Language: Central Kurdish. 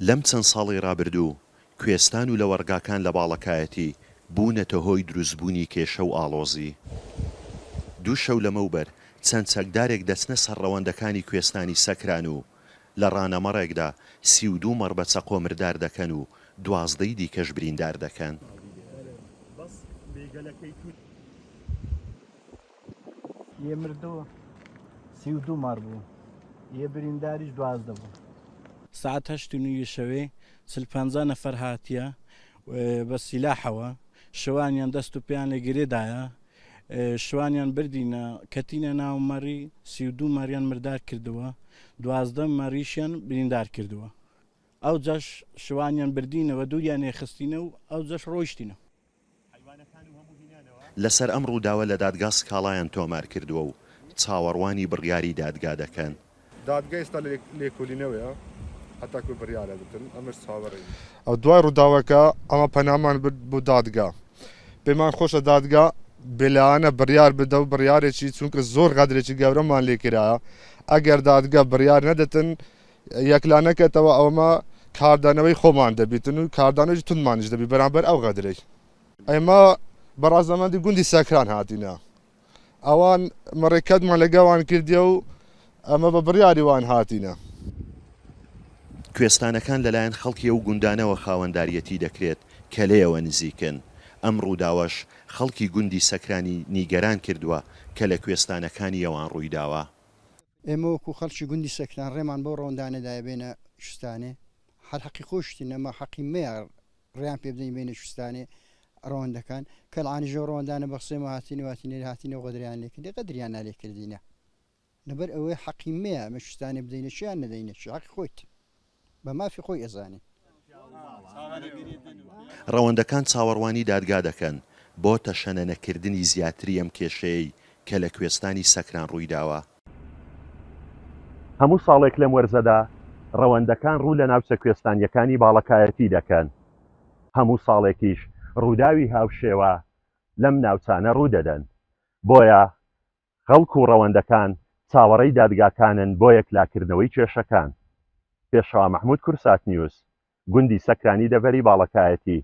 لەم چەند ساڵەی ڕابردوو کوێستان و لەوەڕگاکان لە باڵەکایەتی بوونەتە هۆی دروستبوونی کێشە و ئاڵۆزی. دوو شەو لەمەوبەر چەند چەکدارێک دەچنە سەر ڕەوەندەکانی کوێستانی سەکران و لە ڕانەمەڕێکدا 32 مەڕ بە چەقۆ مردار دەکەن و دوازدەی دیکەش بریندار دەکەن. یە مردوو 32 مەڕ بوو، یە برینداریش 12 بوو. سەعات هەشت و نیوی شەوێ 40 50 نەفەر هاتیە بە سیلاحەوە، شوانیان دەست و پێیان لێ گرێ دایە، شوانیان بردینە کەتینە ناو مەڕی، 32 مەڕیان مردار کردووە، 12 مەڕیشیان بریندار کردووە. ئەوجاش شوانیان بردینەوە دووریان ێخستینە و ئەوجاش ڕۆیشتینە. لەسەر ئەم ڕووداوە لە دادگا سکاڵایان تۆمار کردووە و چاوەڕوانی بڕیاری دادگا دەکەن. دادگا ئێستا لە لێکۆلینەوەیە هەتاکو بڕیارە بدەن ئەمەش چاوەڕێین. دوای ڕووداوەکە ئەمە پەنامان برد بۆ دادگا پێمان خۆشە دادگا بێلایەنە بڕیار بدە و بڕیارێکی چونکە زۆر غەدرێکی گەورەمان لێکرایە ئەگەر دادگا بڕیار نەدەتن یەکلا نەکەتەوە ئەوەمە کاردانەوەی خۆمان دەبیتن و کاردانەوەی توندمانیش دەبی بەرامبەر ئەو غەدرەی. ئێمە بە ڕەزامەندی گوندی سەکران هاتینە ئەوان مەڕێکەتمان لەگەوان کردیە و ئەمە بە بڕیاری وان هاتینە. کوێستانەکان لەلایەن خەڵکی ئەو گوندانەوە خاوەنداریەتی دەکرێت کە لێیەوە نزیکن، ئەم ڕووداوەش خەڵکی گوندی سەکرانی نیگەران کردووە کە لە کوێستانەکانی ئەوان ڕوویداوە. ئێمە وەکو خەڵکی گوندی سەکران ڕێمان بەو ڕەوەندانە دایە بێنە کوێستانێ، هەر حەقی خۆشتین ئەمە حەقی مەیە ڕێیان پێ بدەین بێنە کوێستانێ ڕەوەندەکان، کەلعانیش ئەو ڕەوەندانە بە قسەی ئێمە هاتینە و هاتینە هاتینە و غەدریان لێ کردین، غەدریان لێ کردینە لەبەر ئەوەی حەقی مەیە ئەمە کوێستانێ بدەینە چی یان نەدەینە چی حەقی خۆیت بە مافی خۆی ئەزانێ. ڕەوەندەکان چاوەڕوانی دادگا دەکەن بۆ تەشەنە نەکردنی زیاتری ئەم کێشەیەی کە لە کوێستانی سەکران ڕوویداوە. هەموو ساڵێک لەم وەرزەدا ڕەوەندەکان ڕوو لە ناوچە کوێستانییەکانی باڵەکایەتی دەکەن، هەموو ساڵێکیش ڕووداوی هاوشێوە لەم ناوچانە ڕوودەدەن، بۆیە خەڵک و ڕەوەندەکان چاوەڕێی دادگاکانن بۆ یەکلاکردنەوەی کێشەکان. پێشەوا مەحمود کوردساتنیوز، گوندی سەکرانی دەڤەری باڵەکایەتی.